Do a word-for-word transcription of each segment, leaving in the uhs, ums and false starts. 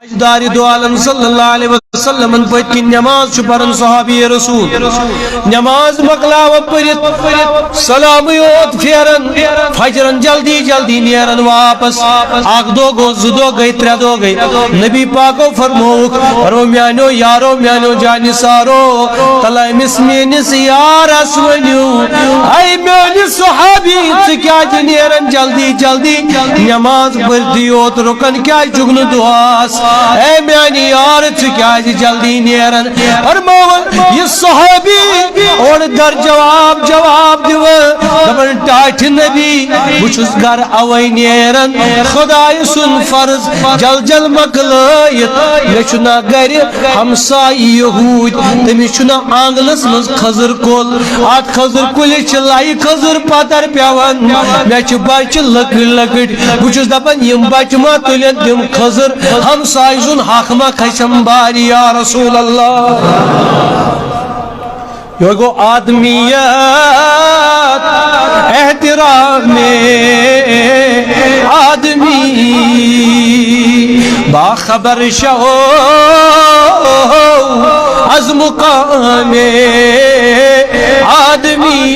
تاجدار دو عالم صلی اللہ علیہ وسلمن پٔتۍ کِنۍ نماز چھُ پران صحابی رسول۔ نماز مۄکلاوان پٔرِتھ سلامٕے یوت پھیران، فجرن جلدی جلدی نیران واپس۔ اکھ دۄہ گوٚو، زٕ دۄہ گٔے، ترٛےٚ دۄہ گٔے۔ نبی پاکو فرمووُکھ، فرمو، میانیو یارو، میانیو جانہِ سارو، تلہٕ أمِس میٲنِس یارس ؤنِو، اے میٲنِس صحابی، ژٕ کیازِ نیران جلدی جلدی؟ نماز پٔرتھٕے یوت رُکان کیازِ چھُکھ نہٕ دُعاہس؟ اے میانہِ یار، ژٕ کیازِ جلدی نیران؟ فرماوان یہِ صحابی اورٕ در جواب جواب دِوان، دپان، ٹاٹھہِ نبی، بہٕ چھُس گرٕ اوے نیران، خدایہِ سُنٛد فرض جل جل مۄکلٲیِتھ۔ مےٚ چھُنہ گرِ ہمسایہِ یہوٗدۍ، تٔمِس چھُنہ آنٛگنس منٛز خٔزٕر کُل، اتھ خٔزٕر کُلِس چھِ لایہِ خٔزٕر پتر پٮ۪وان۔ مےٚ چھِ بچہِ لۄکٕٹۍ لۄکٕٹۍ، بہٕ چھُس دپان، یِم بچہِ ما تُلن تِم خٔزٕر ہمسایہِ سُنٛد حق ما کھسٮ۪م بارِ، یا رسول اللہ۔ یہِ گوٚو آدمیت، احترام آدمی، باخبر شو از مقام آدمی۔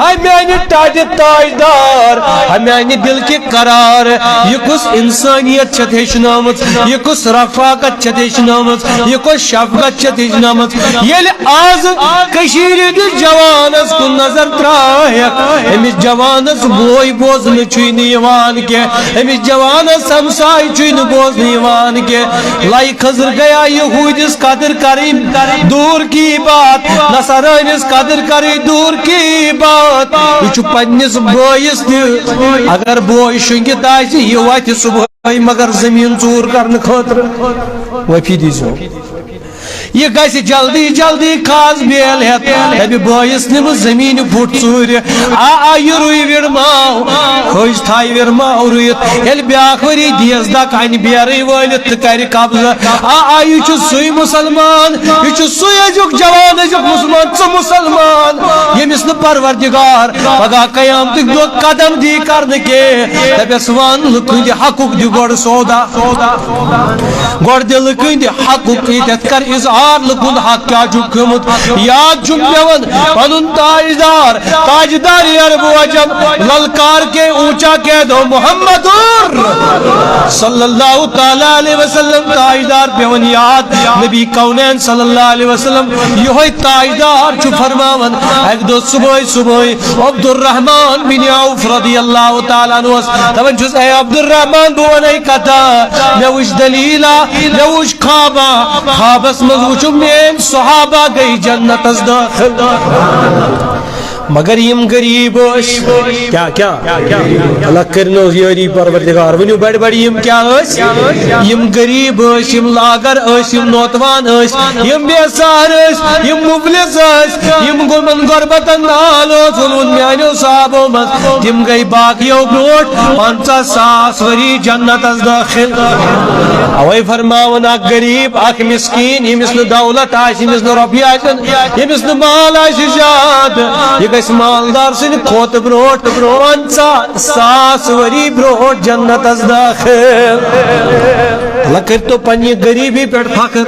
اے میانہِ ٹاٹہِ تاجدار، اے میانہِ دل کہِ قرار، یہِ کُس انسانیت چھتھ ہیٚچھنٲومٕژ، یہِ کُس رفاقت چھتھ ہیٚچھنٲومٕژ، یہِ کُس شفقت چھتھ ہیٚچھنٲومٕژ؟ ییٚلہِ آز کٔشیٖرِ ہٕنٛدِس جوانس کُن نظر ترٛایکھ، أمِس جوانس بوے بوزنہٕ چھُے نہٕ یِوان کینٛہہ، أمِس جوانس ہمساے چھُے نہٕ بوزنہٕ یِوان کینٛہہ۔ لایہِ خٔزٕر گٔیا یہوٗدِس قدٕر کرٕنۍ دوٗر کی بات، نصرٲنِس قدٕر کرٕنۍ دوٗر کی بات۔ یہِ چھُ پننِس بٲیِس تہِ، اگر بوے شۄنٛگِتھ آسہِ، یہِ وتھِ صبحٲے مگر زٔمیٖن ژوٗر کرنہٕ خٲطرٕ۔ وۄپھی دیٖزیو۔ یہِ گژھِ جلدی جلدی کھاس بیل ہٮ۪تھ، دَپہِ بٲیِس نِمہٕ زٔمیٖنہِ پھُٹ ژوٗرِ۔ آ، آ، یہِ رُوِ وِرماو، ہٲج تھایہِ وِرماو رُوِتھ۔ ییٚلہِ بیٛاکھ ؤری دیٖژ دَکھ اَنہِ بیرٕے وٲلِتھ تہٕ کَرِ قبضہٕ۔ آ، آ، یہِ چھُ سُے مُسلمان، یہِ چھُ سُے أزیُک جوان، أزیُک مُسلمان، ژٕ مُسلمان، ییٚمِس نہٕ پروردگار پگاہ قیامتٕکۍ دۄہ قدم دی کرنہٕ کینٛہہ۔ دَپٮ۪س، وَن لُکہٕ ہٕنٛدِ حقُک دِ گۄڈٕ سودا۔ گۄڈٕ دِ لُکہٕ ہٕنٛدِ حقُک، ییٚتٮ۪تھ کر اظہار لُکہٕ ہُنٛد حق کیٛاہ چھُکھ کھیوٚمُت۔ یاد چھُم پٮ۪وان پنُن تاجدار، تاجدار عرب و عجم، للکار کے اونچا کہہ دو محمد صلی اللہ تعالیٰ علیہ وسلم، تاجدار پٮ۪وان یاد۔ نبی کونین صلی اللہ علیہ وسلم، یہوے تاجدار چھُ فرماوان، اکہِ دۄہ صبحٲے صبحٲے عبدالرحمان بن عوف رضی اللہ تعالیٰ عنہ اوس دپان چھُس، اے عبدالرحمان، بہٕ ونے کتھا، مےٚ وٕچھ دلیٖلا، مےٚ وٕچھ خوابا، خوابس منٛز وٕچھُم میٲنۍ صحابہ گٔے جنتس دٲخل۔ مگر یِم غریٖب ٲسۍ، کیٛاہ، کیٛاہ؟ اللہ کٔرِنو یٲری پروردگار۔ ؤنِو بڑِ بڑِ، یِم کیٛاہ ٲسۍ؟ یِم غریٖب ٲسۍ، یِم لاغر ٲسۍ، یِم نوتوان ٲسۍ، یِم بے سہارٕ ٲسۍ، یِم مفلس ٲسۍ، یِم گُمن غربتن نال اوس ووٚنمُت میانیو صحابو منٛز، تِم گٔے باقیو برونٛٹھ پنٛژاہ ساس ؤری جنتس دٲخل۔ اوے فرماوان، اکھ غریٖب، اکھ مسکین، ییٚمِس نہٕ دولت آسہِ، ییٚمِس نہٕ رۄپیہِ آسن، ییٚمِس نہٕ مال آسہِ زیادٕ، یہِ گژھِ مالدار سٕنٛدِ کھۄتہٕ برونٛٹھ پنٛژاہ ساس ؤری برونٛٹھ جنتس دٲخل۔ تلہ کٔرتو پننہِ غریٖبی پٮ۪ٹھ فخر،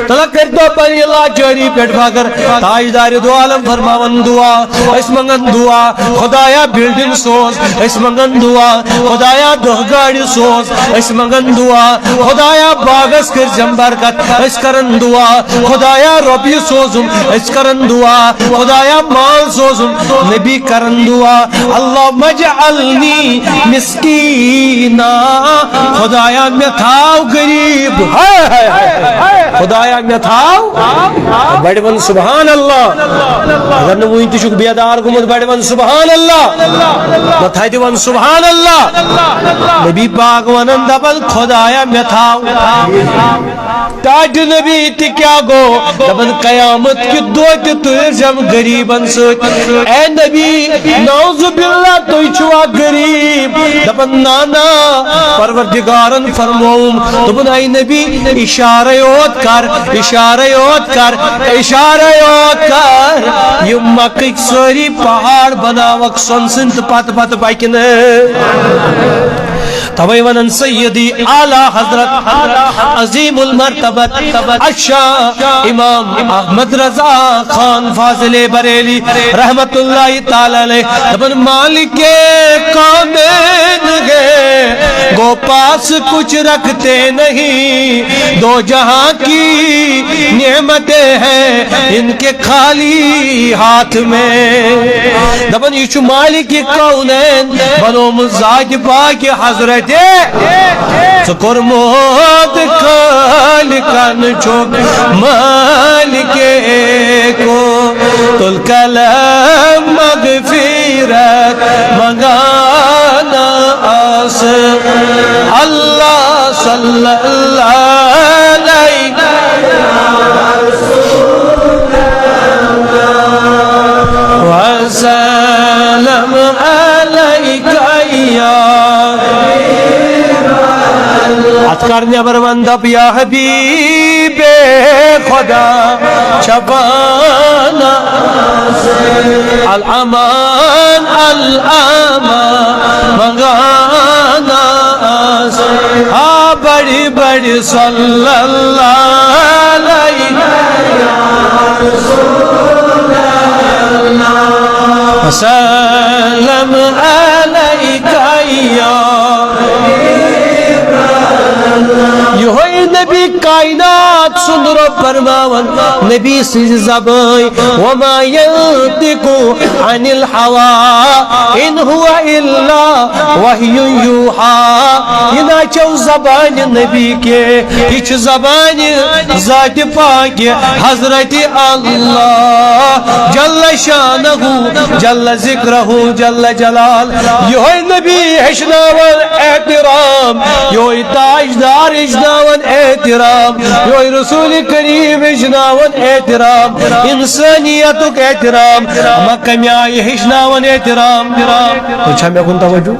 تلہ کٔرتو پننہِ لاچٲری پٮ۪ٹھ فخر۔ تاجدار دو عالم فرماوان دعا، أسۍ منٛگان دعا، خدایا building سوز، أسۍ منٛگان دعا، خدایا دہ گاڑِ سوز، أسۍ منٛگان دعا، خدایا باغس کٔرزٮ۪م برکت، أسۍ کران دعا، خدایا رۄپیہِ سوزُم، أسۍ کران دعا، خدایا مال سوزُم، نبی کران دعا، اللہم اجعلنی مسکینا، خدایا مےٚ تھاو غریٖب، ہاے، ہاے، ہاے، ہاے، خدایا مےٚ تھاو، بڑِ ون سبحان اللہ، اگر نہٕ وُنہِ تہِ چھُکھ بیدار گوٚمُت، بڑِ ون سبحان اللہ، نہ تھدِ ون سبحان اللہ۔ نبی پاک ونان دپان، خدایا مےٚ تھاو۔ ٹاٹھۍ نبی تہِ کیٛاہ گوٚو؟ دپان، قیامت کہِ دۄہ تہِ تُلزٮ۪م غریٖبن سۭتۍ۔ اے نبی، نعوذ باللہ، تُہۍ چھِوا غریٖب؟ دپان، نا، نا، پروردگارن فرمووُم۔ دوٚپُن، اے نبی، اشارے یوت کر، اشارے یوت کر، اشارے یوت کر۔ یِم مکٕکۍ سٲری پہاڑ بناوکھ سۄنہٕ سٕنٛدۍ تہٕ پتہٕ پتہٕ پکہِ نہٕ۔ اوے ونان سیدی اعلیٰ حضرت عظیم المرتبت اشاہ امام احمد رضا خان فاضل بریلی رحمت اللہ تعالی علیہ، دپان مالک کونین ہے، گو پاس کچھ رکھتے نہیں، دو جہاں کی نعمتیں ہیں ان کے خالی ہاتھ میں۔ دپان یہ چھُ مالک کونین بنومُت ذات پاک حضرت۔ ژٕ کوٚرمُت خالقن چھُکھ مالکے کو، تُل قلم مغفرت منگانا آس۔ اللہ صلی اللہ علیہ وسلم علیک یا۔ اتھ کر نیبر ون دپ یا حبیب خدا، شفانا الامان الامان منگانا آس۔ آ بڑی بڑی صلی اللہ علیہ وسلم علیک یا۔ یہوے نبی کائنات سُنٛد رب فرماوان، نبی سٕنٛزِ زبٲنۍ، وما ينطق عن الهوى إن هو إلا وحي يوحى۔ یہِ نہ چھو زبانہِ نبی کے، یہِ چھِ زبانہِ ذاتِ پاکہِ حضرت اللہ جل شانہ جل ذکرہ جل جلال۔ یہوے نبی ہیچھناوان احترام، یہوے تاجدار ہیچھناوان احترام، یہوے رسول کریم ہیچھناوان احترام، انسانیتُک احترام۔ اما کمہِ آیہِ ہیچھناوان احترام؟ تو چھا مےٚ کُن توجہ؟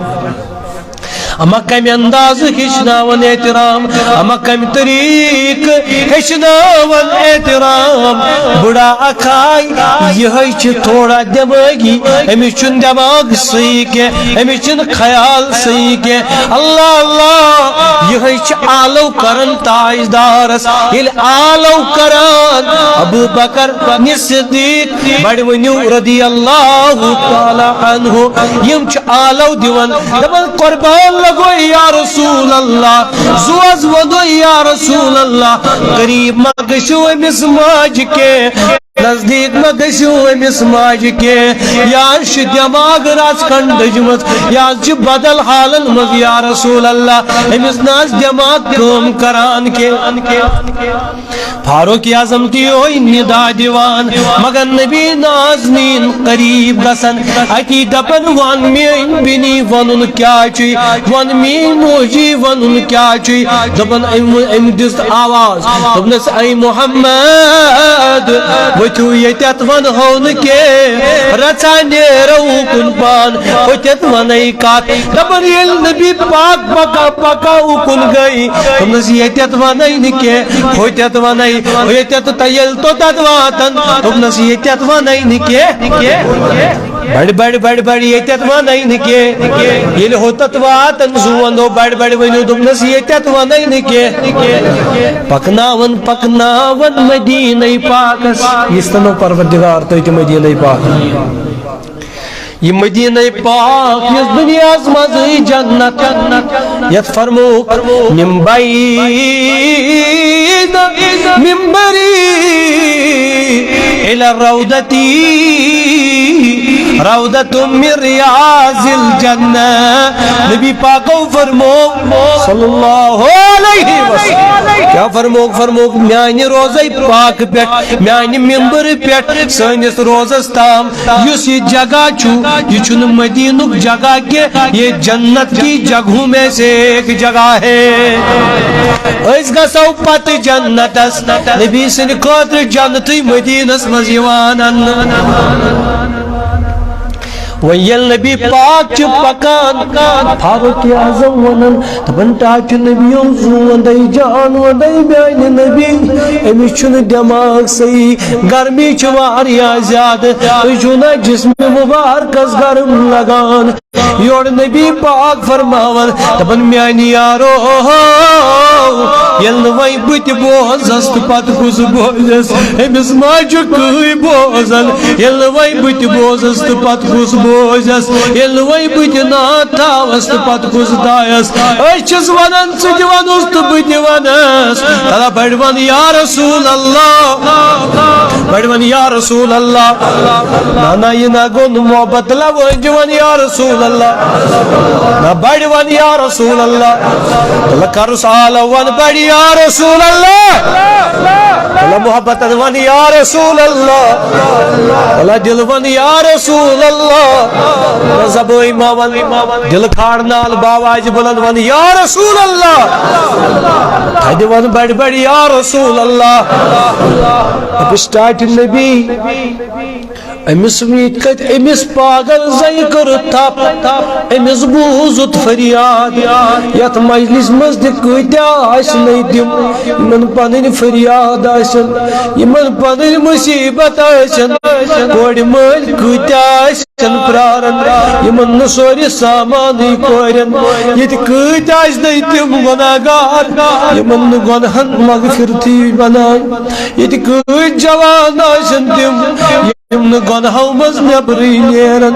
اما کمہِ اندازٕ ہیچھناوان احترام؟ اما کمہِ طریقہٕ ہیچھناوان احترام؟ بُڈا اکھ آے، یہے چھِ تھوڑا دماغی، أمِس چھُنہٕ دماغ صحیح کینٛہہ، أمِس چھُنہٕ خیال صحیح کینٛہہ۔ اللہ اللہ، یہے چھِ آلو کران تاجدارس۔ ییٚلہِ آلو کران، ابو بکر نہِ صدیق بڑِ ؤنِو رضی اللہ تعالی عنہ، یِم چھِ آلو دِوان، دپان قربان لگو یا رسول اللہ، زوز ودو یا رسول اللہ، قریب ما گژھو أمِس ماجہِ کے، نزدیک ما گژھو أمِس ماجہِ کے، یا چھِ دماغ رژھ کھنڈ دٔجمٕژ، یا چھِ بدل حالن منٛز یا رسول اللہ، أمِس نہ آسہِ دماغ کٲم کران کے۔ فاروق اعظم تہِ یہوے ندا دِوان، مگر نبی نازنین قریب گژھان، اتی دپان، ون میٲنۍ بیٚنی ونُن کیٛاہ چھُے، ون میٲنۍ موجی ونُن کیٛاہ چھُے؟ دپان، أمۍ، أمۍ دِژ آواز، دوٚپنس، اے محمد، ؤتھِو ییٚتٮ۪تھ ونہو نہٕ کینٛہہ، رژھا نیرو اُکُن پان، ہوٚتٮ۪تھ ونے کتھ۔ دپان، ییٚلہِ نبی پاک پکا پکا اُکُن گٔے، دوٚپنس، ییٚتٮ۪تھ ونے نہٕ کینٛہہ، ہوٚتٮ۪تھ ونے، ییٚتٮ۪تھ تہ ییٚلہِ توٚتتھ واتان، دوٚپنس، ییٚتٮ۪تھ ونے نہٕ کینٛہہ، بڑِ بڑِ بڑِ بڑِ ییٚتٮ۪تھ ونے نہٕ کینٛہہ۔ ییٚلہِ ہوٚتتھ واتان زُو وندو بڑِ بڑِ ؤنِو، دوٚپنس، ییٚتٮ۪تھ ونے نہٕ کینٛہہ۔ پکناوان پکناوان مدینے پاکس، یہِ ستنو پروردگار تہٕ تہِ مدینے پاک۔ یہ مدینہ پاک، یس دنیاہس منٛز جنت، یتھ فرموک، من بعید ممبری الی روضتی روضۃ من ریاض الجنہ۔ نبی پاکو فرموک صلی اللہ علیہ وسلم، کیا فرموک؟ فرموک، میانہِ روضہ پاک پٮ۪ٹھ، میانہِ ممبر پٮ۪ٹھ سٲنِس روضس تام یُس یہِ جگہ چھُ، یہِ چھُنہٕ مدینُک جگہ کینٛہہ، یہ جنت کی جگہوں میں سے ایک جگہ ہے۔ أسۍ گژھو پتہٕ جنتس، نبی سٕنٛدِ خٲطرٕ جنتٕے مدینس منٛز یِوان اننہٕ۔ وۄنۍ ییٚلہِ نبی پاک چھِ پکان، فاروق اعظم ونان، دپان، "ٹاٹھہِ نبی یُن زُو وندے، جان وندے میانہِ نبی، أمِس چھُنہٕ دٮ۪ماغ صحیح، گرمی چھِ واریاہ زیادٕ، تُہۍ چھِو نہ جسمِ مبارکس گرم لگان۔" یورٕ نبی پاک فرماوان، دپان، "میانہِ یارو، ییٚلہِ نہٕ وۄنۍ بہٕ تہِ بوزس تہٕ پتہٕ کُس بوزس؟ أمِس ما چھُ کٕہٕنۍ بوزان؟ ییٚلہِ نہٕ وۄنۍ بہٕ تہِ بوزس تہٕ پتہٕ کُس بوزس؟ ییٚلہِ نہٕ وۄنۍ بہٕ تہِ ناد تھاوس تہٕ پتہٕ کُس دایس؟ أسۍ چھِس ونان، ژٕ تہِ ونُس تہٕ بہٕ تہِ ونس۔ تلا بڑِ ون یا رسول اللہ، بڑِ ون یا رسول اللہ۔" نہ، نہ، یہِ نہ گوٚو نہٕ محبت۔ تلا وٲنجہِ ون یا رسول اللہ، نہ، بڑِ ون یا رسول اللہ۔ تلا کرُس آلو ون بڑِ یا رسول اللہ۔ تلا محبت ون یا رسول اللہ۔ تلا دل ون یا رسول اللہ۔ تلا زبٲنۍ ما ون، دل کھار نال باواز بلند ون یا رسول اللہ۔ تھدِ ون بڑِ بڑِ یا رسول اللہ۔ دپُس، "ٹاٹھہِ نبی، أمِس وٕنۍ کتہِ، أمِس پاگل زنہِ کٔر تھپھ، أمِس بوٗزُتھ فریاد۔ یتھ مجلس منٛز تہِ کۭتیاہ آسہِ نٔے تِم، یِمن پنٕنۍ فریاد آسن، یِمن پنٕنۍ مصیبت آسن، کورِ مٲلۍ کۭتیاہ آسن پرارن، یِمن نہٕ سورُے سامانٕے کورٮ۪ن۔ ییٚتہِ کۭتیاہ آسہِ نٔے تِم گۄناہگار، یِمن نہٕ گۄنہن مغفرتٕے بنان۔ ییٚتہِ کۭتۍ جوان آسن تِم، یِم نہٕ گۄنہو منٛز نٮ۪برٕے نیرن،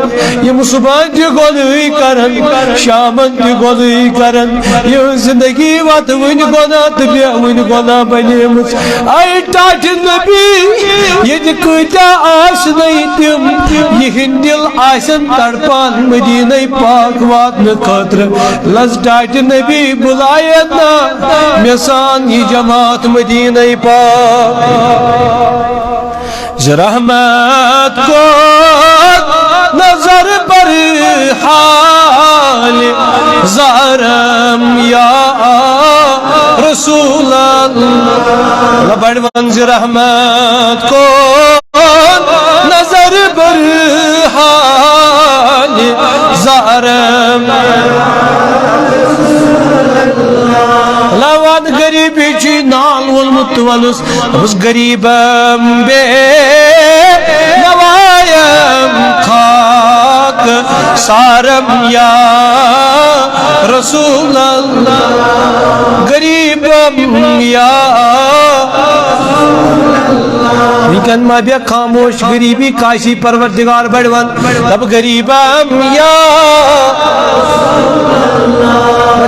یِم صبحن تہِ گۄنہٕے کرن، شامن تہِ گۄنہٕے کرن، یِہٕنٛز زندگی وتہٕ وٕنہِ گۄناہ تہٕ بیٚیہِ وٕنہِ گۄناہ بنیمٕژ۔" اے ٹاٹھہِ نبی، ییٚتہِ کۭتیاہ آسنَے تِم، یِہِنٛدۍ دِل آسن تڑپان مدیٖنَے پاک واتنہٕ خٲطرٕ۔ لز ٹاٹھہِ نبی بُلایَن نا مےٚ سان یہِ جماعت مدیٖنَے پاک۔ ز رحمت کو نظر بر حال زارم یا رسول اللہ۔ بڑ منز رحمت کو نظر بر حال زارم۔ لوان غریبی چی نال ولمت ولس۔ بس غریبم بے نوایم خاک سارم یا رسول اللہ۔ غریبم یا۔ وٕنکٮ۪ن ما بے خاموش، غریبی کاسی پروردگار بڑوان۔ دب غریبم یا۔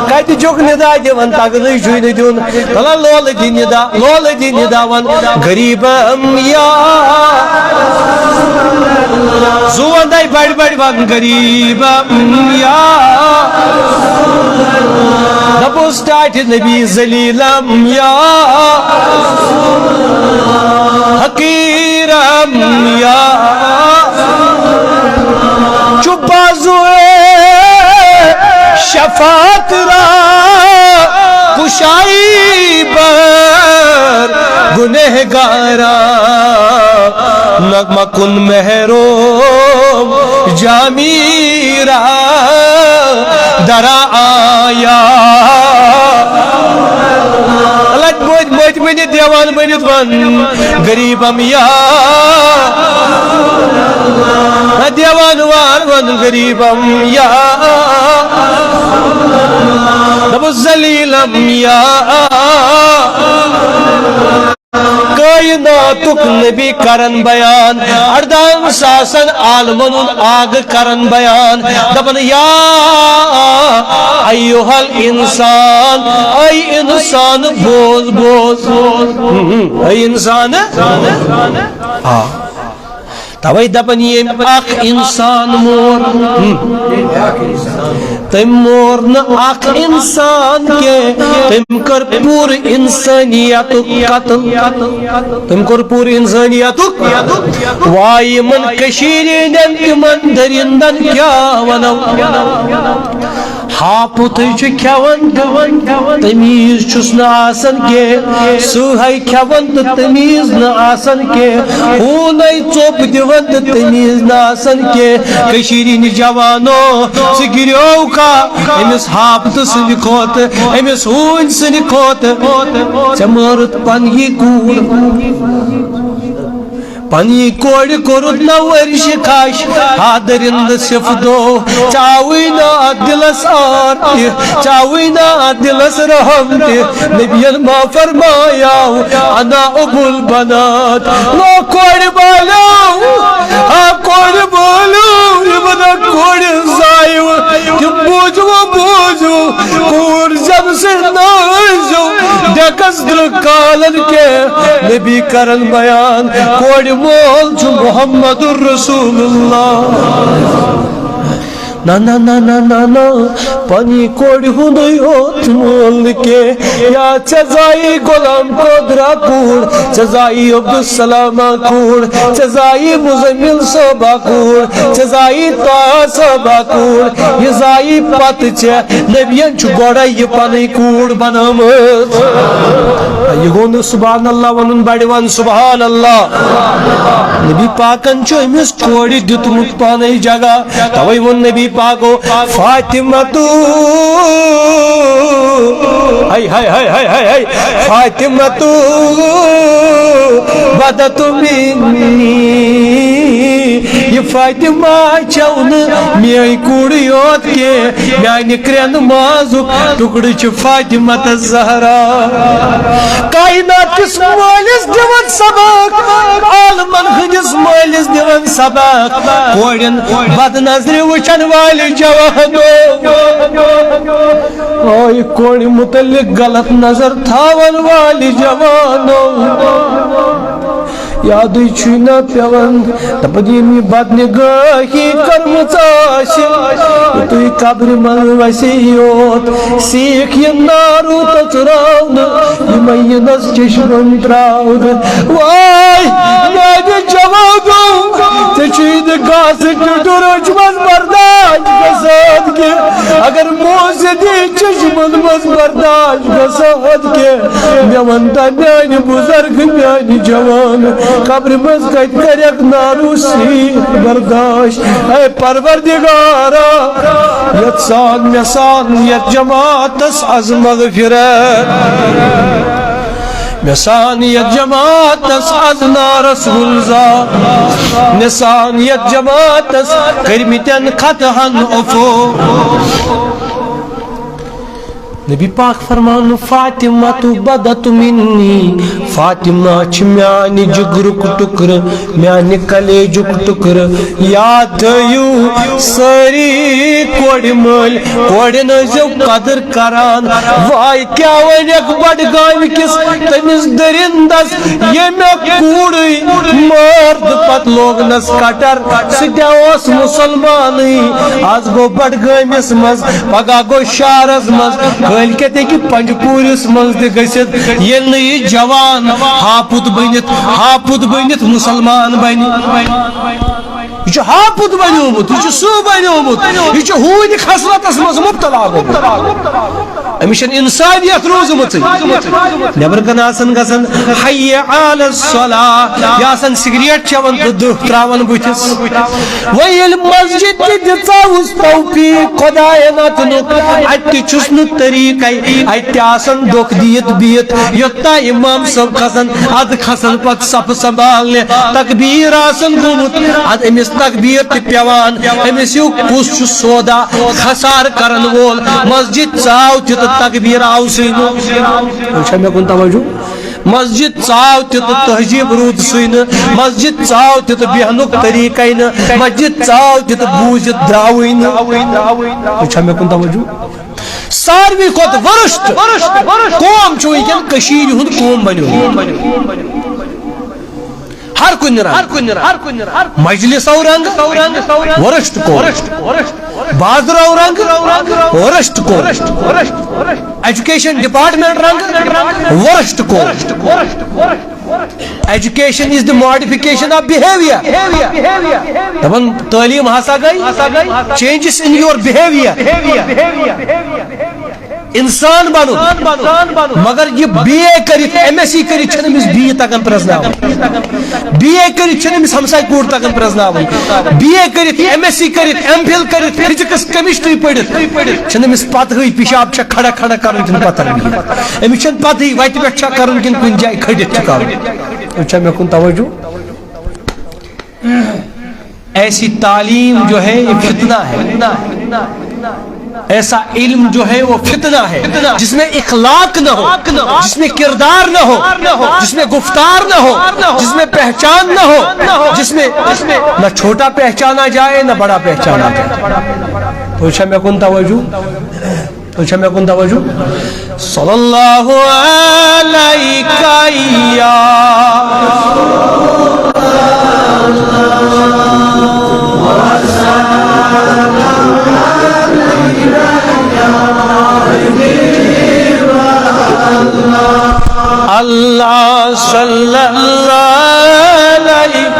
کتہِ چھُکھ ندا دِوان، تگنٕے چھُے نہٕ دیُن۔ بلا لولہٕ دِ ندا، لولہٕ دِ ندا ون۔ غریبم یا۔ زُوَن دَے بڑِ بڑِ ون غریبم یا۔ دپوس ٹاٹھہِ نبی ذلیلم یا۔ حقیرم یا۔ چُپ بازوئے شفاعت را کشائی بر گنہگارا، نغمہ کن محروم جامی را درا آیا۔ لٹ بوج بوج بنی دیوان بنی غریبم یا۔ دیوان وار ون غریبم یا۔ دب ذلیلم یا۔ کائناتک نبی کرن بیان، ارداہن ساسن عالمن ہُنٛد آگہٕ کرن بیان، دپن یا ایہا الانسان، اے انسان بوز بوز، اے انسان۔ آ۔ توے دپن ییٚمۍ اکھ انسان مور۔ ہم۔ تٔمۍ مور نہٕ اکھ انسان کینٛہہ، تٔمۍ کٔر پوٗرٕ انسٲنیتُک قتل۔ تٔمۍ کوٚر پوٗرٕ انسٲنیتُک۔ واے یِمن کٔشیٖرِ ہٕنٛدٮ۪ن تِمن دٔرِندن کیٛاہ وَنو؟ ہاپُتھٕے چھُ کھٮ۪وان، تٔمیٖز چھُس نہٕ آسان کینٛہہ، سٕہے کھٮ۪وان تہٕ تٔمیٖز نہٕ آسان کینٛہہ، ہوٗنَے ژوٚپ دِوان تہٕ تٔمیٖز نہٕ آسان کینٛہہ۔ کٔشیٖرِ ہِنٛدِ جوانو، ژٕ گِریوکھا أمِس ہاپتہٕ سٕنٛدِ کھۄتہٕ، أمِس ہوٗنۍ سٕنٛدِ کھۄتہٕ؟ ژےٚ مٲرٕتھ پننی کوٗر۔ پننی کورِ کوٚرُتھ نہ ورشہِ کھش، ہا دٔرِندٕ صفدو، ژاوٕے نہ اتھ دِلس آر تہِ، ژاوٕے نہ اتھ دِلس رحم تہِ۔ نبین ما فرمایاو، انا ابو البنات۔ لو کورِ بالیو، ہا کورِ بالیو، یِمن کورِ زایو، تِم بوٗزِو، بوٗزِو، کوٗر زٮ۪نہٕ سۭتۍ نٲزِو، ڈٮ۪کس درٛہ کالن کینٛہہ۔ نبی کرن بیان، کورِ مول چھُ محمد رسول اللہ۔ نہ، نہ، نہ، نہ، نہ، نہ، پننی کورِ ہُنٛدُے یوت مول نہٕ کینٛہہ۔ یا ژےٚ زایی غلام قٲدرا کوٗر، ژےٚ زایی عبدالسلام کوٗر، ژےٚ زایی مزمل صٲبا کوٗر، ژےٚ زایی طاہا صٲبا کوٗر، یہِ زایی پتہٕ ژےٚ۔ نبین چھُ گۄڈے یہِ پنٕنۍ کوٗر بنٲومٕژ۔ یہِ گوٚو نہٕ سبحان اللہ ونُن، بڑِ ون سبحان اللہ۔ نبی پاکن چھُ أمِس کورِ دیُتمُت پانے جگہ، توے ووٚن نبی پاکو، فاطمہ تو، ہاے، ہاے، ہاے، ہاے، ہاے، ہاے، فاطمہ تو بدت منی۔ یہِ فاطمہ چھَو نہٕ میٲنۍ کوٗرٕے یوت کینٛہہ، میانہِ کرٛٮ۪ن مازُک ٹُکڑٕ چھِ فاطمہ تہٕ زہرا۔ کائنات کِس مٲلِس دِوان سبق، عالمن ہٕنٛدِس مٲلِس دِوان سبق، کورٮ۪ن بد نظرِ وٕچھن والہِ جوانو۔ آے کورِ متعلق غلط نظر تھاون والہِ جوانو۔ یادٕے چھُے نہ پٮ۪وان، دَپان ییٚمہِ بدنگٲہی کٔرمٕژ آسہِ، یُتُے قبرِ منٛز وَسہِ یوت، سیٖکھ یہِ نارو تَژراونہٕ، یِمَے یِنَس چشمَن ترٛاونہٕ۔ واے میانہِ جوانو، ژےٚ چھُے نہٕ گاسہٕ ٹُٹُر روٚچھمَس برداش گژھان کینٛہہ۔ اگر موزٕ دی چشمَن منٛز برداش گژھان کینٛہہ، مےٚ وَن تہ میانہِ بُزرگ، میانہِ جوان، قبرِ منٛز کتہِ کرکھ نارو سیٖکھ برداش؟ اے پروردگارا، یتھ سان مےٚ سان یتھ جماعتس از مغفرت، مےٚ سان یتھ جماعتس از نارس گلزار، مےٚ سان یتھ جماعتس کٔرمٕتٮ۪ن خطہن عفو۔ نبی پاک فرمان، فاطمہ تو بدت منی، فاطمہ چھِ میانہِ جگرُک ٹُکرٕ، میانہِ کلیجُک ٹُکرٕ۔ یاد تھٲیِو سٲری کورِ مٲلۍ، کورٮ۪ن ٲسۍزیو قدر کران۔ واے کیٛاہ وَنٮ۪کھ بڈگامہِ کِس تٔمِس دٔرِندس، ییٚمۍ کوٗرٕے مٲر تہٕ پتہٕ لوگنس کٹر، سُہ تہِ اوس مُسلمانٕے۔ از گوٚو بڈگٲمِس منٛز، پگاہ گوٚو شہرس منٛز، کٲلۍ کٮ۪تھ ہیٚکہِ پنجپوٗرِس منٛز تہِ گٔژھِتھ۔ ییٚلہِ نہٕ یہِ جوان ہاپُت بٔنِتھ، ہاپُت بٔنِتھ مُسلمان بنہِ۔ یہِ چھُ ہاپُت بنیومُت، یہِ چھُ سٕہہ بنیومُت، یہِ چھُ ہوٗنۍ خصلتس منٛز مُبتلا گوٚمُت۔ أمِس چھَنہٕ اِنسانیت روٗزمٕژٕے۔ نٮ۪بر کَنہِ آسان گژھان، حی علی الصلاح، یہِ آسان سگریٹ چٮ۪وان تہٕ دٕہ ترٛاوان بٕتھِس۔ وۄنۍ ییٚلہِ مسجد تہِ دِژاوُس توفیق خۄدایَن اَژنُک، اَتہِ تہِ چھُس نہٕ طریٖقَے، اَتہِ تہِ آسان ڈوٚکھ دِتھ بِہِتھ، یوٚتام اِمام صٲب کھسان، اَدٕ کھسان پَتہٕ صفہٕ سنبھالنہِ، تکبیٖر آسان گوٚمُت، اَدٕ أمِس تکبیٖر تہِ پٮ۪وان، أمِس ہیوٗ کُس چھُ سودا خسار کرن وول؟ مسجد ژاو تہِ تہٕ تکبیٖر آوسٕے نہٕ۔ وۄنۍ چھا مےٚ کُن توجہ؟ مسجد ژاو تہِ تہٕ تہذیٖب روٗدسٕے نہٕ، مسجد ژاو تہِ تہٕ بیٚہنُک طریٖقے نہٕ، مسجد ژاو تہِ تہٕ بوٗزِتھ درٛاوٕے نہٕ۔ وۄنۍ چھا مےٚ کُن توجہ؟ ساروی کھۄتہٕ worst قوم چھُ وٕنکٮ۪ن کٔشیٖرِ ہُنٛد قوم بنیومُت۔ ہر کُنہِ رنٛگہٕ۔ مجلس او رنٛگہٕ، worst course۔ بازر او رنٛگہٕ، worst course۔ Education department رنٛگہٕ، worst course۔ Education is the modification of behavior۔ دپان تعلیٖم ہسا گٔے changes in your behavior۔ انسان بنُن۔ مگر یہِ بی اے کٔرِتھ، ایم ایس سی کٔرِتھ چھنہٕ أمِس بی اے تگان پرزناوُن۔ بی اے کٔرِتھ چھنہٕ أمِس ہمساے کوٗر تگان پرزناوُن۔ بی اے کٔرِتھ، ایم ایس سی کٔرِتھ، ایم فل کٔرِتھ، فزکس کیمسٹری پٔرِتھ چھنہٕ أمِس پتہٕے پِشاب چھا کھڑا کھڑا کرُن کِنہٕ پتھر بِہِتھ۔ أمِس چھنہٕ پتہٕے وتہِ پٮ۪ٹھ چھا کرُن کِنہٕ کُنہِ جایہِ کھٔڑِتھ چھُ کرُن۔ وۄنۍ چھا مےٚ کُن توجہ؟ ایسی تعلیم جو ہے، یہ فتنہ ہے۔ ایسا علم جو ہے، وہ فتنہ ہے، جس میں اخلاق نہ ہو، جس میں کردار نہ ہو، جس میں گفتار نہ ہو، جس میں پہچان نہ ہو، جس میں نہ چھوٹا پہچانا جائے، نہ بڑا پہچانا جائے۔ تو اچھا، مےٚ کُن توجہ۔ تُہۍ چھا مےٚ کُن توجہ؟ صلی اللہ علیک یا اللہ، صلی اللہ علیک۔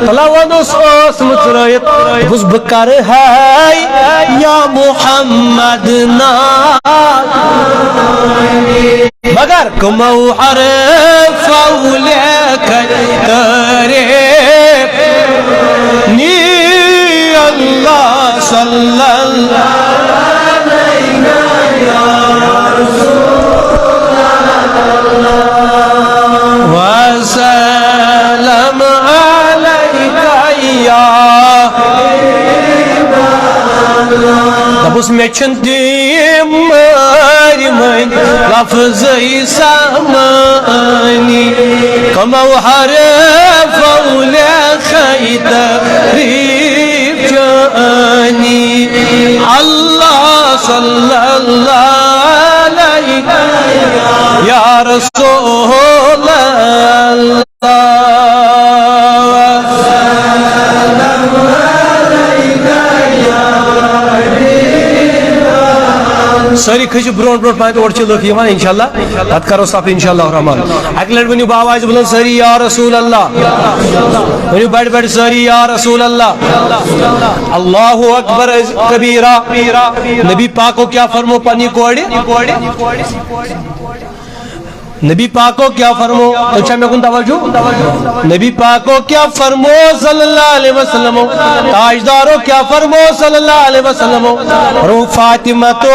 تلاوان اوس ٲس مٕژرٲیِتھ، دوٚپُس، "بہٕ کرٕ ہے یا محمد ناز۔" مگر کمو حرفو لیکھے تعریف نی اللہ صلی اللہ وسلم علیک یا۔ دپُس، مےٚ چھِنہٕ تِم مٲرۍ مٔنٛدۍ لفظٕے سمانی، کمو حرفو لیکھے تعریف چٲنی۔ اللہ صلی اللہ علیہ یا رسول اللہ۔ سٲری کھٔسِو برونٛٹھ برونٛٹھ پہن، اورٕ چھِ لُکھ یِوان، انشاءاللہ پتہٕ کرو صف انشاءاللہ الرحمن۔ اکہِ لٹہِ ؤنِو با آوازِ بلند سٲری یا رسول اللہ۔ ؤنِو بڑِ بڑِ سٲری یا رسول اللہ۔ اللہ اکبر کبیرہ۔ نبی پاکو کیا فرمو پننہِ کورِ؟ نبی پاکو کیا فرمو؟ تُہۍ چھا مےٚ کُن توجہ؟ نبی پاکو کیا فرمو صلی اللہ علیہ وسلم؟ تاجدارو کیا فرمو صلی اللہ علیہ وسلم؟ رو فاطمہ تو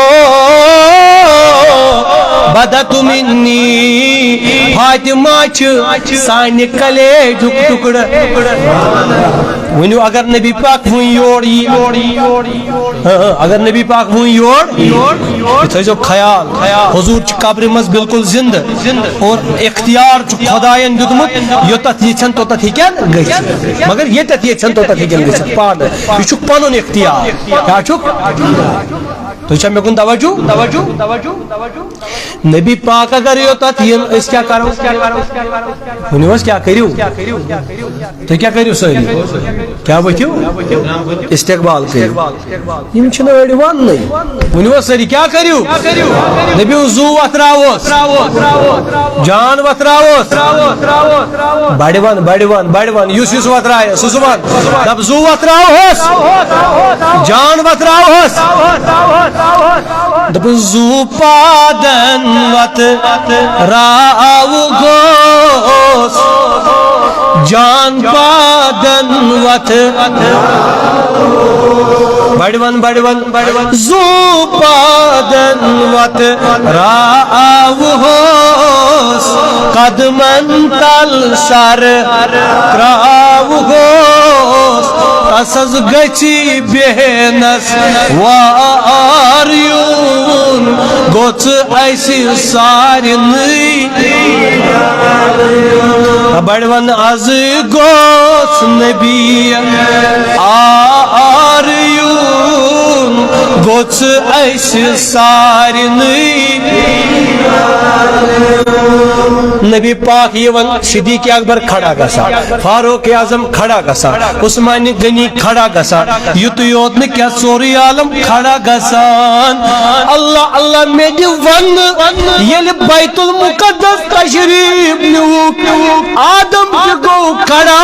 بدت منی، فاطمہ چھِ سانہِ کلیجُک ٹُکڑٕ۔ ؤنِو اگر نبی پاک وۄنۍ یور یی، ہاں، اگر نبی پاک وۄنۍ یور، یہِ تھٲیزیو خیال، حضور چھِ قبرِ منٛز بالکل زندٕ، اور اختیار چھُ خدایَن دیُتمُت، یوٚتَتھ یژھن توٚتَتھ ہیٚکن گٔژھِتھ، مگر ییٚتٮ۪تھ یژھن توٚتَتھ ہیٚکن گٔژھِتھ پانہٕ۔ یہِ چھُکھ پنُن اختیار۔ کیٛاہ چھُکھ؟ تُہۍ چھا مےٚ کُن توجہ؟ نبی پاک اگر یوٚتَتھ یِن، أسۍ کیٛاہ کرو؟ ؤنِو حظ، کیٛاہ کٔرِو؟ تُہۍ کیٛاہ کٔرِو سٲری؟ کیٛاہ ؤتھِو؟ استقبال کٔرِو۔ یِم چھِنہٕ أڑۍ وَننٕے۔ ؤنِو حظ سٲری، کیٛاہ کٔرِو؟ دٔپِو، زُو وۄتھراووس، جان وۄتھراووس۔ بڑِ وَن، بڑِ وَن، بڑِ وَن۔ یُس یُس وۄتھرایہِ، سُہ سُہ وَن۔ دَپ، زُو وۄتھراوہوس، جان وۄتھراوہوس۔ دوٚپُن، زُو پادن وت راو گوس، جان پادن وت۔ بڑِ وَن، بڑِ وَن، بڑِ وَن۔ زُو پادن وت راو ہوس، قدمن تل سر تراو ہوس۔ تس حظ گژھِ بیہنس وار یُن، گوٚژھ اسہِ سارنٕے۔ بڑوَن از گوٚژھ نبی آر یُن، گوٚژھ اسہِ سارنٕے۔ نبی پاک یِوان، صدیق اکبر کھڑا گژھان، فاروق اعظم کھڑا گژھان، عثمان غنی کھڑا گژھان، یُتُے یوت نہٕ کینٛہہ، سورُے عالم کھڑا گژھان۔ اللہ اللہ مےٚ دِ وننہٕ، ییٚلہِ بیت المقدس تشریف نیوٗکھ، آدم تہِ گوٚو کھڑا،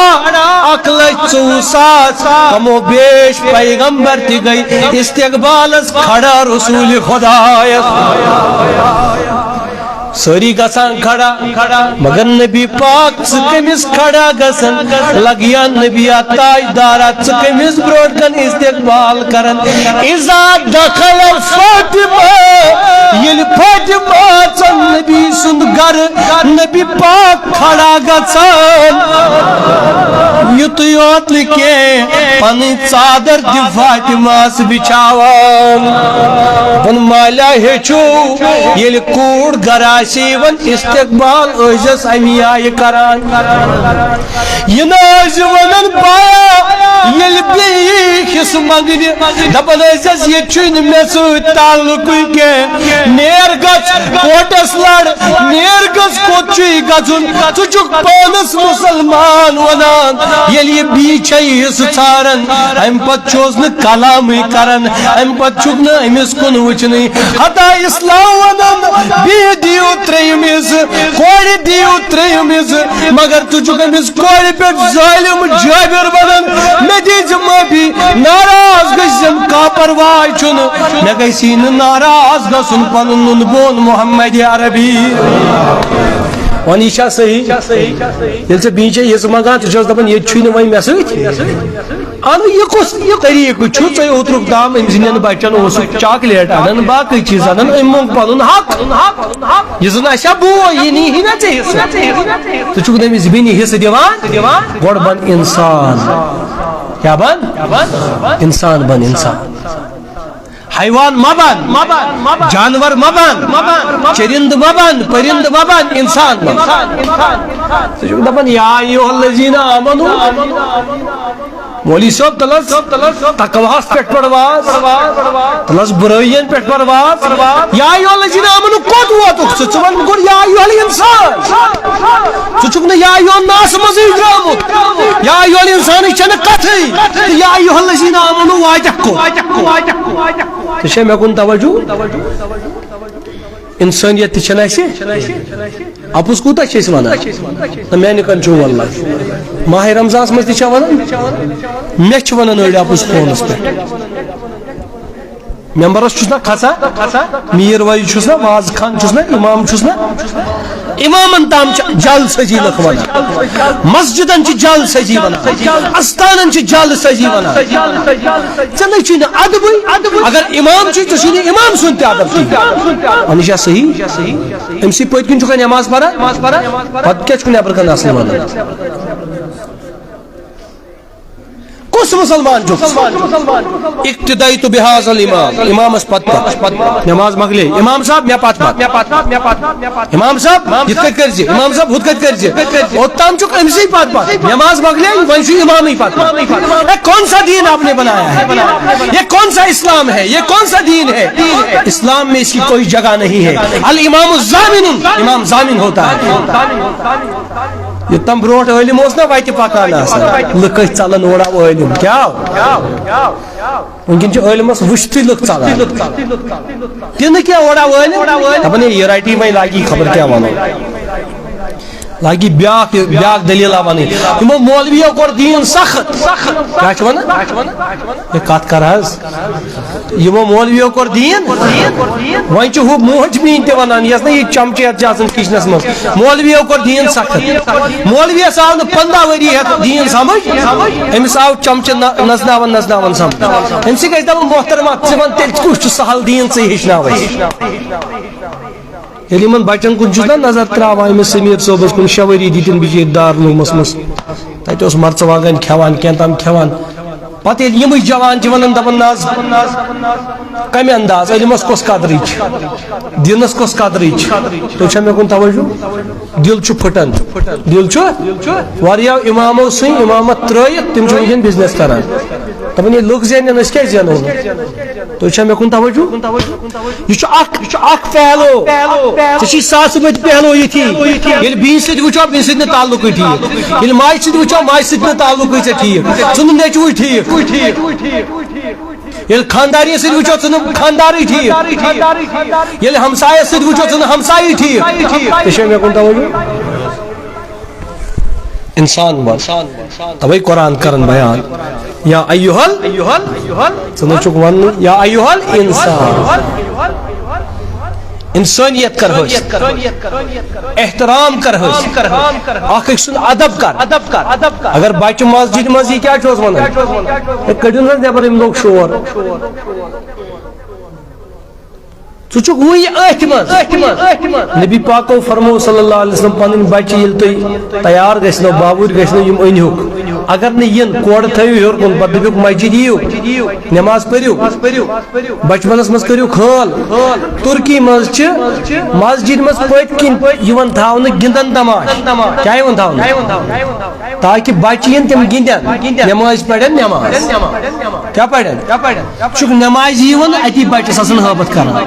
اکھ لچھ ژوٚوُہ ساس کم و بیش پیغمبر تہِ گٔے استقبالس کھڑا رسول خدایس۔ سٲری گژھان کھڑا، مگر نبی پاک ژٕ کٔمِس کھڑا گژھان؟ لگیان نبی اتھ تاجدارا، ژٕ کٔمِس برونٛٹھ کن استقبال کران؟ اذا دخل فاطمہ، ییٚلہِ فاطمہ ژن نبی سُنٛد گرٕ، نبی پاک کھڑا گژھان۔ یُتُے یوت نہٕ کینٛہہ، پنٕنۍ ژادر تہِ فاطمہس بچھاوان۔ دپان مالیا ہیٚچھِو، ییٚلہِ کوٗر گرٕ آسہِ یِوان، استقبال ٲسۍزٮ۪س امی آیہِ کران۔ یہِ نہٕ ٲسۍ ونان بایا، ییٚلہِ بیٚیہِ حصہٕ منٛگنہِ، دپان ٲسۍزٮ۪س ییٚتہِ چھُے نہٕ مےٚ سۭتۍ تعلقٕے کینٛہہ، نیر گژھ کوٹس لڑ، نیر گژھ، کوٚت چھُے گژھُن؟ ژٕ چھُکھ پانس مسلمان ونان، ییٚلہِ یہِ بیٚیہِ چھے حصہٕ ژھاران، امہِ پتہٕ چھُس نہٕ کلامٕے کران، امہِ پتہٕ چھُکھ نہٕ أمِس کُن وٕچھنٕے۔ ہتا اسلام ونان، بیٚیہِ دِیِو ترٛیٚیِم حصہٕ، کورِ دِیِو ترٛیٚیِم حصہٕ، مگر ژٕ چھُکھ أمِس کورِ پٮ۪ٹھ ظٲلِم جٲبِر ونان، مےٚ دیٖزِ معٲفی، ناراض گٔژھزٮ۪م، کانٛہہ پرواے چھُنہٕ، مےٚ گژھی نہٕ ناراض گژھُن پنُن نُنہٕ بون محمد عربی۔ وۄنۍ یہِ چھا صحیح؟ ییٚلہِ ژےٚ بیٚیہِ چھےٚ یِژھ منٛگان، ژٕ چھَس دَپان، ییٚتہِ چھُے نہٕ وۄنۍ مےٚ سۭتۍ۔ اَنُن یہِ کُس طریٖقہٕ چھُ؟ ژےٚ اوترُک تام أمۍ سٕنٛدٮ۪ن بَچَن اوسُکھ چاکلیٹ اَنان، باقٕے چیٖز اَنان، أمۍ موٚنگ پَنُن حق۔ یہِ زَن آسہِ ہا بوے، یہِ نی ہی نہ ژےٚ حِصہٕ۔ ژٕ چھُکھ نہٕ أمِس بیٚنہِ حِصہٕ دِوان۔ گۄڈٕ بَن اِنسان۔ کیٛاہ بَن؟ اِنسان بَن، اِنسان۔ حیوان مہ بن، جانور مہ بن، چرند مہ بن، پرند مہ بن، انسان بن۔ ژٕ چھُکھ دپان، یا ایھا الذین آمنو، مولوی صٲب، تلس تقواہس پٮ۪ٹھ پرواز، تلس برٲیین پٮ۪ٹھ پرواز۔ یا ایھا الذین آمنو کوٚت ووتُکھ ژٕ؟ ژٕ وَن گۄڈٕ یا ایھا الانسان۔ ژٕ چھُکھ نہٕ یا ایھا الناس منٛزٕے درٛامُت۔ یا ایھا الانسانٕچ چھَنہٕ کتھٕے۔ تہٕ یا ایھا الذین آمنو واتکھ کوٚت؟ ژٕ چھےٚ مےٚ کُن توجہ؟ انسٲنیت تہِ چھَنہٕ اَسہِ۔ اَپُز کوٗتاہ چھِ أسۍ وَنان؟ نہ، میٛانہِ کَن چھُو واللہ۔ ماہِ رمضانَس منٛز تہِ چھا وَنان؟ مےٚ چھِ وَنان أڑۍ اَپُز فونَس پٮ۪ٹھ۔ ممبرس چھُس نہ کھسان، میٖر وٲلۍ چھُس نہ، واز خان چھُس نہ، امام چھُس نہ۔ امامن تام چھِ جعل سٲزی لُکھ ونان، مسجدن چھِ جعل سٲزی ونان، استانن چھِ جعل سٲزی ونان۔ ژےٚ نَے چھُے نہٕ ادبٕے، اگر امام چھُے، ژےٚ چھُے نہٕ امام سُنٛد تہِ ادب کِہیٖنۍ۔ وۄنۍ یہِ چھا صحیح؟ أمۍ سٕے پٔتۍ کِنۍ چھُکھ نماز پران، پتہٕ کیٛاہ چھُکھ نٮ۪برٕ کنہِ اَصٕل ونان؟ کُس مسلمان چھُ؟ اقتدیت بہذا الامام، امامس پتہٕ پتہٕ۔ نماز مۄکلے، امام صاحب، مےٚ پتہٕ پتہٕ۔ امام صاحب، یِتھ کٔنۍ کٔرۍ زِ، امام صاحب، ہُتھ کٔنۍ کٔرۍ زِ۔ اوٚتام چھُکھ أمۍ سٕے پتہٕ پتہٕ۔ نماز مۄکلے، وۄنۍ چھُ امامٕے پتہٕ پتہٕ۔ اے، کون سا دین آپ نے بنایا ہے؟ یہ کون سا اسلام ہے؟ یہ کون سا دین ہے؟ اسلام میں اس کی کوئی جگہ نہیں ہے۔ الامام الضامن، امام ضامن ہوتا ہے۔ یوٚتام برونٛٹھ عٲلِم اوس نہ وَتہِ پَکان آسان، لُکھ ٲسۍ ژَلان اورٕ آو عٲلِم۔ کیٛاہ آو؟ وٕنکٮ۪ن چھِ عٲلِمَس وٕچھتٕے لُکھ ژَلان۔ تہِ نہٕ کینٛہہ، اورٕ آو عٲلِم، دَپان، ہے، یہِ رَٹی وۄنۍ، لاگی خبر کیٛاہ وَنو۔ لاگی بیٛاکھ، بیٛاکھ دٔلیٖلہ وَنٕنۍ۔ یِمو مولوِیو کوٚر دیٖن سخت۔ کیٛاہ چھِ وَنان؟ ہے، کَتھ کَر حظ۔ یِمو مولویو کوٚر دیٖن، وۄنۍ چھُ ہُہ موج میٛٲنۍ تہِ وَنان، یۄس نہ یہِ چمچہٕ ہٮ۪تھ چھِ آسان کِچنَس منٛز۔ مولویو کوٚر دیٖن سخت۔ مولویَس آو نہٕ پنٛداہ ؤری ہٮ۪تھ دیٖن سمجھ، أمِس آو چمچہٕ نہ-، نژناوان نژناوان سمجھ۔ أمۍ سٕے گژھِ دَپُن، محترمہ، ژٕ وَن تیٚلہِ کُس چھُ سہل دیٖن، ژٕ ہیٚچھناو اَسہِ۔ ییٚلہِ یِمَن بَچَن کُن چھُس نہ نظر ترٛاوان، أمِس سمیٖر صٲبَس کُن، شےٚ ؤری دِتِن بِچٲرۍ دارالعلومَس منٛز۔ تَتہِ اوس مرژٕوانٛگَن کھٮ۪وان، کینٛہہ تام کھٮ۪وان۔ پتہٕ ییٚلہِ یِمٕے جوان چھِ ونان، دپان، نہ حظ، کمہِ انداز؟ علمس کۄس قدرٕے چھِ؟ دینس کۄس قدرٕے چھِ؟ تُہۍ چھا مےٚ کُن توجہ؟ دِل چھُ پھٕٹان۔ دِل چھُ واریاہ امامو سٕنٛدۍ امامت ترٲیِتھ، تِم چھِ وٕنکیٚن بزنس کران۔ دپان، ییٚلہِ لُکھ زینن، أسۍ کیازِ زینو نہٕ؟ تُہۍ چھا مےٚ کُن توجہ؟ یہِ چھُ اکھ، یہِ چھُ اکھ پہلو۔ ژےٚ چھی ساسہٕ بٔدۍ پہلو یِتھی۔ ییٚلہِ بیٚنہِ سۭتۍ وٕچھو، بیٚنہِ سۭتۍ نہٕ تعلقٕے ٹھیٖک۔ ییٚلہِ ماجہِ سۭتۍ وٕچھو، ماجہِ سۭتۍ نہٕ تعلقٕے ژےٚ ٹھیٖک۔ ژٕ نہٕ نیٚچوٕے ٹھیٖک۔ ییٚلہِ خاندارنہِ سۭتۍ وٕچھو، ژٕ نہٕ خاندارٕے ٹھیٖک۔ ییٚلہِ ہمسایس سۭتۍ وٕچھو، ژٕ نہٕ ہمسایی ٹھیٖک۔ ژےٚ چھےٚ مےٚ کُن توجہ؟ انسان بن۔ توے قرآن کرن بیان، یا ایہل، ژٕ نہ چھُکھ وننُے، یا ایہل انسان۔ انسانیت کر حٲصِل، احترام کر حٲصِل، اکھ أکۍ سُنٛد ادب کر۔ اگر بچہِ مسجد منٛز یی، کیٛاہ چھُس ونان؟ ہے، کٔڑِو نہ حظ نٮ۪بر، یِم لوگ شور۔ ژٕ چھُکھ وُنہِ أتھۍ منٛز۔ نبی پاکو فرمو صلی اللہ علیہ وسلم، پنٕنۍ بچہِ ییٚلہِ تُہۍ تیار گژھنو، باوٕرۍ گژھنو، یِم أنۍہُکھ۔ اگر نہٕ یِن، کورٕ تھٲیِو ہیوٚر کُن، پتہٕ دٔپِو، مسجد یِیِو، نماز پٔرِو، بچپنس منٛز کٔرِو خٲل۔ ترکی منٛز چھِ مسجد منٛز پٔتۍ کِنۍ یِوان تھاونہٕ گِنٛدن تماش۔ کیٛاہ یِوان تھاونہٕ؟ تاکہ بچہِ یِن، تِم گِنٛدن، نماز پرن نماز۔ کیٛاہ پرن؟ چھُکھ نمازِ یِوان، اتی بچس آسان ہٲبتھ کران۔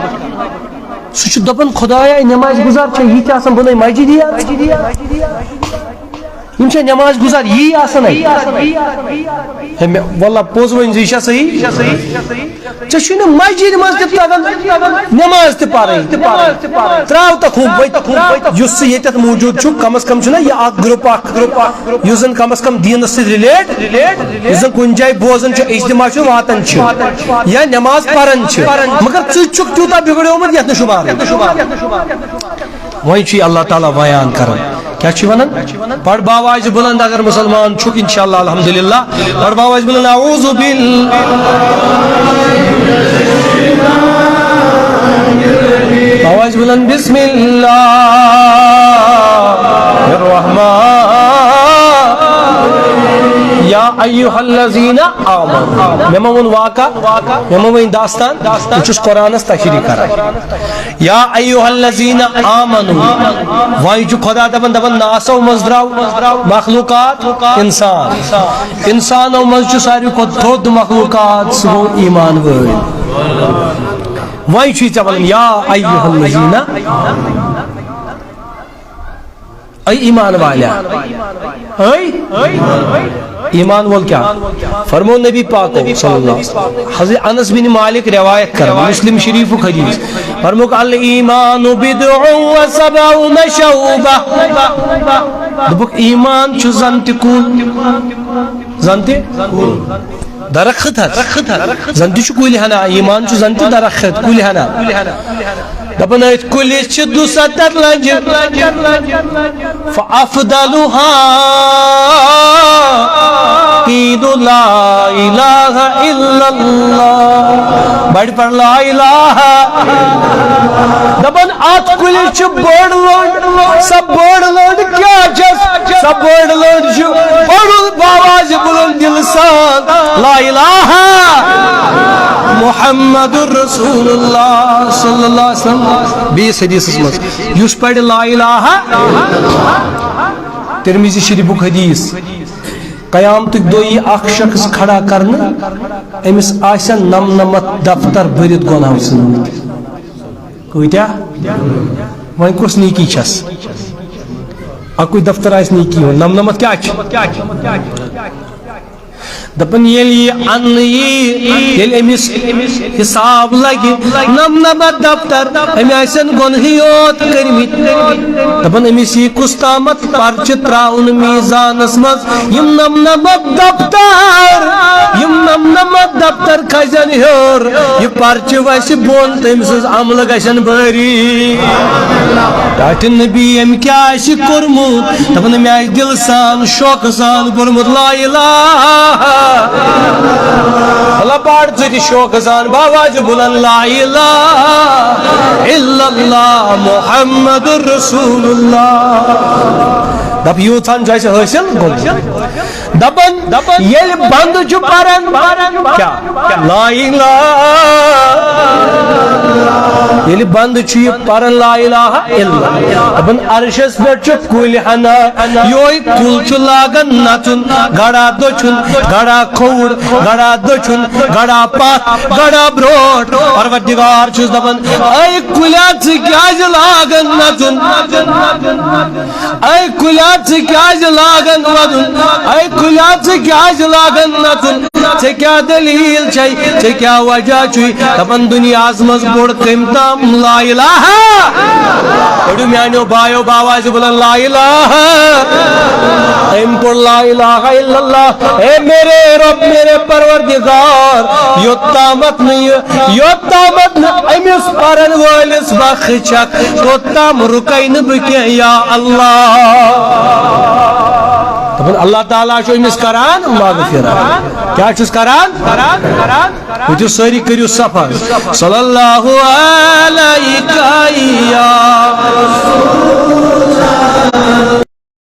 سُہ چھُ دپان، خدایا، نماز گزار چھےٚ یِتہِ آسان بنٲے مسجدی یٲژ؟ یِم چھےٚ نماز گزار یی آسان اَتہِ؟ ہے، مےٚ، واللہ پوٚز ؤنۍ زِ، یہِ چھا صحیح؟ ژےٚ چھُے نہٕ مسجدِ منٛز تہِ تگان نماز تہِ پرٕنۍ۔ تراو تہٕ ہُم، وۄنۍ یُس ژٕ ییٚتٮ۪تھ موجود چھُکھ، کم از کم چھُنہ یہِ اکھ گروپ اکھ، یُس زن کم از کم دینس سۭتۍ ریلیٹ، یُس زن کُنہِ جایہِ بوزان چھُ، اجتماع چھُ، واتان چھُ، یا نماز پران چھِ، مگر ژٕ چھُکھ تیوٗتاہ بگڑیومُت یتھ نہٕ شمارٕے۔ وۄنۍ چھُ یہِ اللہ تعالیٰ بیان کران۔ کیٛاہ چھُ ونان؟ پڑھ باواز بلند، اگر مسلمان چھُکھ، انشاءاللہ، الحمدللہ۔ پڑھ باواز بلند، اعوذ بال-، باواز بلند، بسم اللہ الرحمن، یا ایھا الذین آمنوا۔ مےٚ ما ووٚن واقعہ؟ مےٚ ما ؤنۍ داستان؟ بہٕ چھُس قرآنس تشریح کران۔ یا ایھا الذین آمنوا، وۄنۍ چھُ خدا دپان، دپان، ناسو منٛز درٛاو مخلوقات انسان۔ انسانو منٛز چھُ ساروی کھۄتہٕ تھوٚد مخلوقات، سُہ گوٚو ایمان وٲلۍ۔ وۄنۍ چھُے ژےٚ ونُن، یا ایھا الذین، اے ایمان والیا، اے ایمان وول کیا؟ فرمو نبی پاکو صلی اللہ علیہ وسلم، حضرت انس بن مالک روایت کر، مسلم شریف حدیث، فرموک، الایمان بضع و سبعون شعبہ۔ دوٚپُکھ، ایمان چھُ زن تہِ کُل، زن تہِ درخت حظ۔ زن تہِ چھُ کُلۍ ہنا، ایمان چھُ زن تہِ درخت، کُلۍ ہنا۔ دپان، أتھۍ کُلِس چھِ دُسَتتھ لنجہِ۔ فافضلها قیل لا الہ الا اللہ۔ بڑِ پڑھ لا الہ۔ دپان، اتھ کُلِس چھِ بٔڑ لٔنڈ، سۄ بٔڑ لٔنڈ کیٛاہ چھس؟ سۄ بٔڑ لٔنڈ چھِ بڑُل باواز بلند دل سان لا الہ محمد رسول اللہ صلی اللہ علیہ وسلم۔ بیٚیِس حدیثس منٛز، یُس پرِ لا الہ، ترمذی شریفُک حدیث، قیامتُک دۄہ یی اکھ شخص کھڑا کرنہٕ، أمِس آسن نمنمتھ دفتر بٔرِتھ گۄناہو سۭتۍ۔ کۭتیاہ؟ وۄنۍ کۄس نیکی چھس؟ اکُے دفتر آسہِ نیکی ہُنٛد، نمنمتھ کیٛاہ چھِ؟ دپان، ییٚلہِ یہِ اننہٕ یی، ییٚلہِ أمِس حساب لگہِ، نمنمتھ دفتر، أمۍ آسن گۄنہٕے یوت کٔرمٕتۍ۔ دپان، أمِس یی کُس تامتھ پرچہِ تراونہٕ میزانس منٛز، یِم نمنمتھ دفتر، یِم نمنمتھ دفتر کھسن ہیوٚر، یہِ پرچہِ وسہِ بۄن، تٔمۍ سٕنٛز عملہٕ گژھن بٲری۔ ٹاٹھۍ نبی أمۍ کیٛاہ آسہِ کوٚرمُت؟ دپان، مےٚ آسہِ دِلہٕ سان، شوقہٕ سان پوٚرمُت لا الہ۔ اللہ پاٹھ ژٕ تہِ شوقہٕ سان، باواز بلند لا الہ الا اللہ محمد رسول اللہ۔ دپ، یوٗت سان چھُ اَسہِ حٲصِل گوٚمُت۔ دپان، دپان، ییٚلہِ بندٕ چھُ پران، کیٛاہ؟ لا الہ۔ ییٚلہِ بندٕ چھُ یہِ پران لا الہ الا اللہ، دپان عرشس پٮ۪ٹھ چھُ کُلۍ ہنا، یِہوٚے کُل چھُ لاگان نژُن، گڑا دٔچھُن، گڑا کھووُر، گڑا دٔچھُن، گڑا پتھ، گڑا برونٛٹھ۔ پروردگار چھُس دپان، اے کُلیا، ژٕ کیازِ لاگان نژُن؟ اے کُلیا، ژٕ کیازِ لاگان وَدُن؟ اے کُلیا، ژٕ کیازِ لاگان نَژُن؟ ژےٚ کیٛاہ دٔلیٖل چھے؟ ژےٚ کیٛاہ وجہ چھُے؟ دَپان دُنیاہَس منٛز پوٚر کٔمۍ تام لا الہ؟ پٔرِو میٛانیو بایو باوازِ بُلند لا الہ۔ أمۍ پوٚر لا الہ الا اللہ۔ اے میرے رب، میرے پروردگار، یوٚت تامَتھ نہٕ یہِ، یوٚت تامَتھ نہٕ أمِس پَرَن وٲلِس بخش چھَکھ، توٚت تام رُکَے نہٕ بہٕ کینٛہہ، یا اللہ۔ دَپان، اللہ تعالیٰ چھُ أمِس کران مغفرت۔ کیٛاہ چھُس کران؟ وٕچھِو سٲری، کٔرِو صفا۔ صلی اللہ علیک یا رسول۔